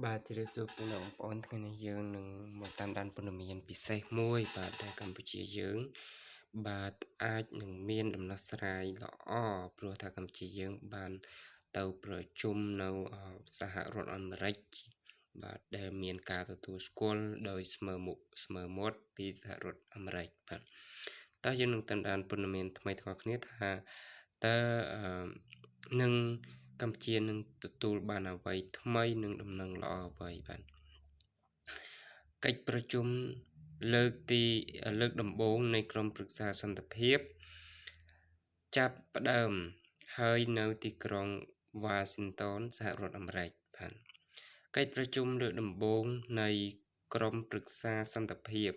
បាទជម្រាបសួរពុកម៉ែបងប្អូនថ្ងៃនេះយើងនឹងមកតាមដានព័ត៌មានពិសេសមួយបាទដែលកម្ពុជាយើងបាទអាចនឹងមានដំណោះស្រាយល្អព្រោះថាកម្ពុជាយើងបានទៅប្រជុំនៅសហរដ្ឋអាមេរិកបាទដែលមានការទទួលស្គាល់ដោយស្មើមុខស្មើមាត់ពីសហរដ្ឋអាមេរិកបាទតើយើងនឹងតាមដានព័ត៌មានថ្មីទាំងអស់គ្នាថាតើនឹងកម្ពុជានឹងទទួលបានអ្វីថ្មីនិងដំណឹងល្អអ្វីបាទកិច្ចប្រជុំលើកទីលើកដំបូងនៃក្រុមប្រឹក្សាសន្តិភាពចាប់ផ្ដើមហើយនៅទីក្រុងវ៉ាស៊ីនតោនសហរដ្ឋអាមេរិកបាទកិច្ចប្រជុំលើកដំបូងនៃក្រុមប្រឹក្សាសន្តិភាព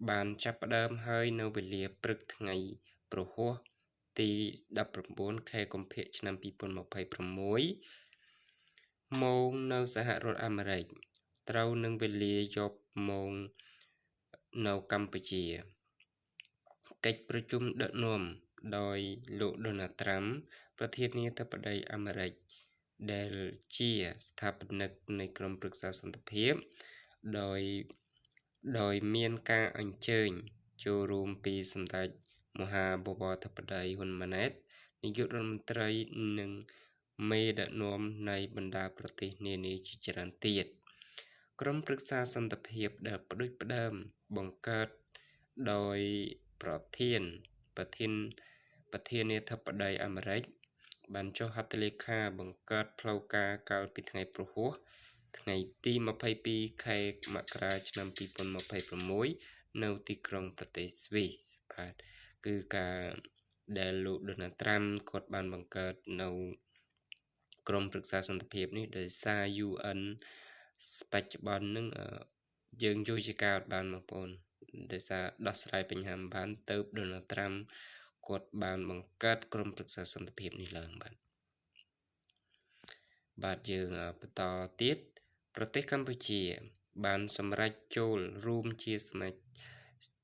បានចាប់ផ្ដើមហើយនៅវេលាព្រឹកថ្ងៃព្រហស្បតិ៍ទី19ខែកុម្ភៈឆ្នាំ2026ម៉ោងនៅសហរដ្ឋអាមេរិកត្រូវនឹងវេលាយប់ម៉ោងនៅកម្ពុជាកិច្ចប្រជុំដឹកនាំដោយលោកដូណាល់ត្រាំប្រធានាធិបតីអាមេរិកដែលជាស្ថាបនិកនៃក្រុមប្រឹក្សាសន្តិភាពដោយដោយមានការអញ្ជើញចូលរួមពីសម្ដេចមហាបវរធិបតីហ៊ុនម៉ាណែតនាយករដ្ឋមន្ត្រីនិងមេដឹកនាំនៃបណ្ដាប្រទេសនានាជាច្រើនទៀតក្រុមប្រឹក្សាសន្តិភាពដែលផ្ដួចផ្ដើមបង្កើតដោយប្រធានប្រធានប្រធានាធិបតីអាមេរិកបានចុះហត្ថលេខាបង្កើតផ្លូវការកាលពីថ្ងៃព្រហស្បតិ៍ថ្ងៃទី22ខែមករាឆ្នាំ2026នៅទីក្រុងប្រទេសស្វីសបាទគឺការដែលលោកដូណាល់ត្រាំគាត់បានបង្កើតនៅក្រុមប្រឹក្សាសន្តិភាពនេះដោយសារ UN បច្ចុប្បន្ននឹងយើងយកជាការអត់បានបងប្អូនដោយសារដោះស្រាយបញ្ហាមិនបានទៅដូណាល់ត្រាំគាត់បានបង្កើតក្រុមប្រឹក្សាសន្តិភាពនេះឡើងបាទបាទយើងបន្តទៀតប្រទេសកម្ពុជា បានសម្រេចចូលរួមជាសមា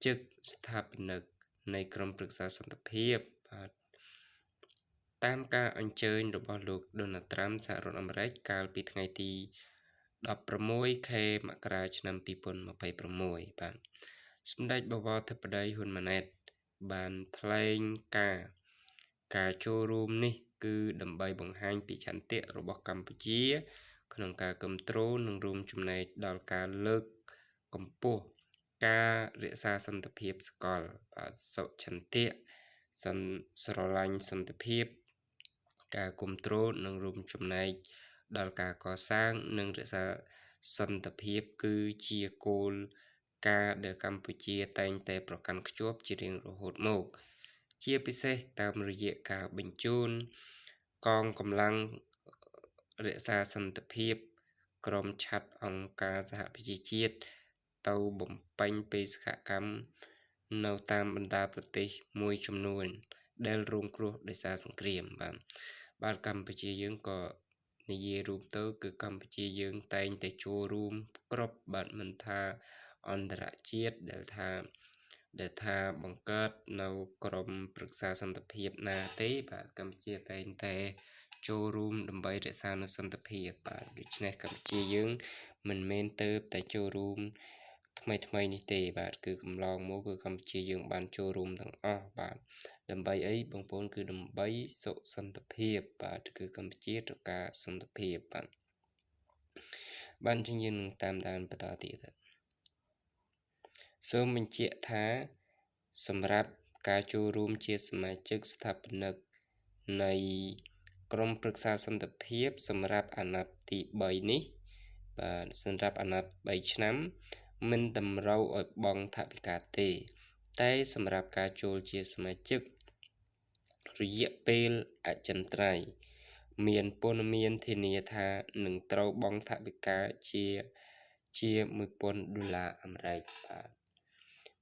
ជិកស្ថាបនិកនៃក្រុមប្រឹក្សាសន្តិភាពបាទតាមការអញ្ជើញរបស់លោកដូណាល់ត្រាំសហរដ្ឋអាមេរិកកាលពីថ្ងៃទី16ខែមករាឆ្នាំ2026បាទសម្ដេចបវរធិបតីហ៊ុនម៉ាណែតបានថ្លែងការការចូលរួមនេះគឺដើម្បីបង្ហាញពីឆន្ទៈរបស់កម្ពុជា ក្នុងការគ្រប់គ្រងនិងរួមចំណែកដល់ការលើកកម្ពស់ការរក្សាសន្តិភាពសកលបាទសុឆន្ទៈសន្ស្រឡាញ់សន្តិភាពការគ្រប់គ្រងនិងរួមចំណែកដល់ការកសាងនិងរក្សាសន្តិភាពគឺជាគោលការណ៍ដែលកម្ពុជាតែងតែប្រកាន់ខ្ជាប់ជារៀងរហូតមកជាពិសេសតាមរយៈការបញ្ជូនកងកម្លាំងរក្សាសន្តិភាពក្រុមឆត្រអង្គការសហប្រជាជាតិទៅបំពេញបេសកកម្មនៅតាមបណ្ដាប្រទេសមួយចំនួនដែលរងគ្រោះដោយសារសង្គ្រាមបាទបាទកម្ពុជាយើងក៏និយាយរួមទៅគឺកម្ពុជាយើងតែងតែចូលរួមគ្រប់បាទមិនថាអន្តរជាតិដែលថាបង្កើតនៅក្រមប្រឹក្សាសន្តិភាពណាទេបាទកម្ពុជាតែងតែចូលរួមដើម្បីរក្សានូវសន្តិភាពបាទដូច្នេះកម្ពុជាយើងមិនមែនទៅតែចូលរួមថ្មីថ្មីនេះទេបាទគឺកំឡងមកគឺកម្ពុជាយើងបានចូលរួមទាំងអស់បាទដើម្បីអីបងប្អូនគឺដើម្បីសុខសន្តិភាពបាទគឺកម្ពុជាត្រូវការសន្តិភាពបាទបានជាយើងនឹងតាមដានបន្តទៀតសូមបញ្ជាក់ថាសម្រាប់ការចូលរួមជាសមាជិកស្ថាបនិកនៃក្រុមប្រឹក្សាសន្តិភាពសម្រាប់អាណត្តិទី3នេះបាទសម្រាប់អាណត្តិ3ឆ្នាំមិនតម្រូវឲ្យបង់ថវិកាទេតែសម្រាប់ការចូលជាសមាជិករយៈពេលអចិន្ត្រៃយ៍មានព័ត៌មានធានាថានឹងត្រូវបង់ថវិកាជា1000ដុល្លារអាមេរិកបាទ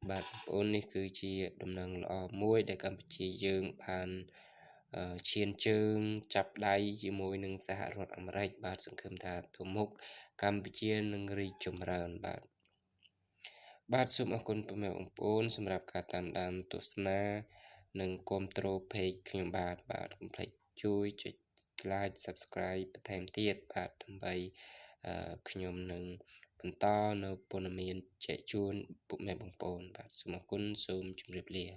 បាទបងប្អូននេះគឺជាដំណឹងល្អមួយដែលកម្ពុជាយើងបានឈានជើងចាប់ដៃជាមួយនឹងសហរដ្ឋអាមេរិកបាទសង្ឃឹមថាទៅមុខកម្ពុជានឹងរីកចម្រើនបាទបាទសូមអរគុណពុកម៉ែបងប្អូនសម្រាប់ការតាមដានទស្សនានិងគាំទ្រ page ខ្ញុំបាទបាទកុំភ្លេចជួយចុច like subscribe បន្ថែមទៀតបាទដើម្បី ខ្ញុំនឹងបន្តនៅព័ត៌មានចែកជូនពុកម៉ែបងប្អូនបាទសូមអរគុណសូមជម្រាបលា។